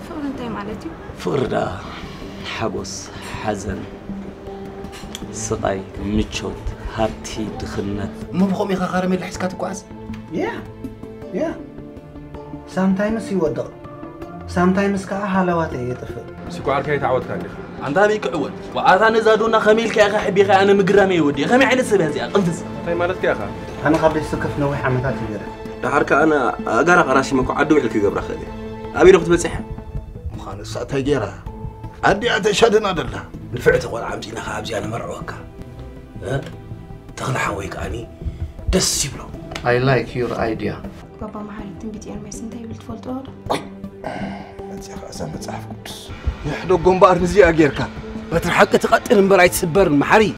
ፍቕሪ እንታይ ማለት እዩ? ፍቕሪ ደኣ ሓጎስ፣ ሓዘን፣ ስቓይ፣ ምቾት፣ ሃብቲ፣ ድኽነት። እሞ ብኸምኡ ኢኻ ካረሜላ ሒዝካ ትጓዓዝ? ያ ያ ሳምታይምስ ይወድቕ ሳምታይምስ ከዓ ሃለዋተ የጥፍእ። ስኳርካ ይተዓወትካ እንዲኻ። ኣንታ ኣበይ ክዕወት? ዋኣታ ነዛ ዶና ከመይ ኢልካ ኢኻ ሕቢኻ ኣነ ምግረመይ ወዲ። ከመይ ዓይነት ሰብ እያ እዚኣ? ቅንፍዝ። እንታይ ማለትካ ኢኻ? ኣነ ካብ ቤተሰብ ከፍ ነዊሕ ዓመታት ይገረ። ደሓር ከኣ ኣነ ኣጋራ ቃራሲመ እኮ ዓዲ ውዕል ክገብራ ክእል እየ። ኣበይ ዶ ክትበጽሕ? ምዃኑ እሳ እንታይ ገይራ? ኣዲኣ ተሻድና ደላ። ንፍዕቲ ቆልዓ ኣምጺእና ከኣ ኣብዚኣ ንመርዕወካ። እ? ተኽለ ሓወይ ከኣኒ ደስ ይብሎ። I like your idea. ባባ መሓሪ ትንቢት ኤርምያስ እንታይ ይብል ትፈልጥዎ ዶ? መጽኣ ከኣ እዛ መጽሓፍ ቅዱስ። ይሕደጎ እምበኣር ንዚኣ ጌርካ። በትሪ ሓቂ ትቐጥን እምበር ኣይትስበርን መሓሪ።